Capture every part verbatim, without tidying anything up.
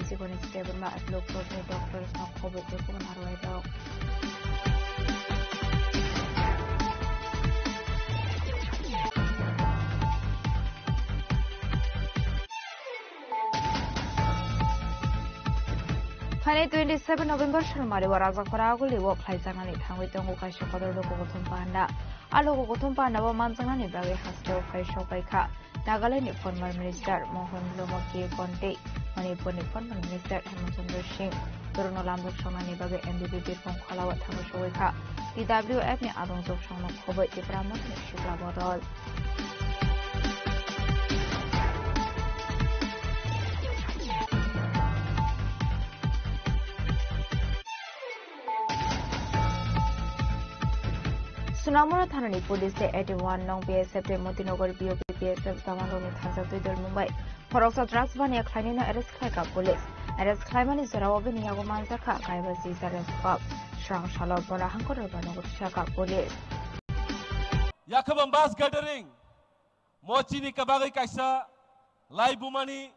Chikoni Debbarma Apollo Club ni doctors no khoboi tei kubun arwai rok. Thani twenty seven November salmari o Rajakhora Aguli o khlaijaknani thangwi tongo kaisa kotor lokogothom panda. A lokogothom panda o manjaknani bagwi hasteo phai sokpai kha Nagaland ni former minister Mohan Lomo K Konte, Manipur ni former minister Hemant Chandra Singh. Borokno lamjak songnani bagwi M B B Birkhong Khola o thangwi sogwi kha. T W F ni adongjwk songno khoboi Tipra Motha ni sikla bodol. Sonamura thanani police tei eighty one nong B S F tei Motinagar B O P B S F jawanrokni thansa twi dol Mumbai. Khoroksa drugs baniya khlainino arrest khlaikha police. Arrest khlaimani jorao bini yago manjakha kaiba sijak reskop. Srang salo bono hangkor rwbano tisakha police. Yakhaba mass gathering. Mo chini kabagwi kaisa lai bumani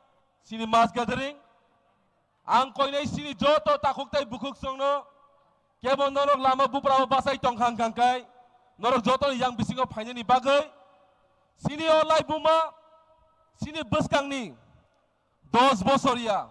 chini mass gathering. Ang koinai sini joto takhuk tai bukhuk songno kebo norok lama buprao bachai tongkha hwnkha kai norok joto yang bisingo phainani bagwi sini o lai buma sini bwskangni dos bosor ya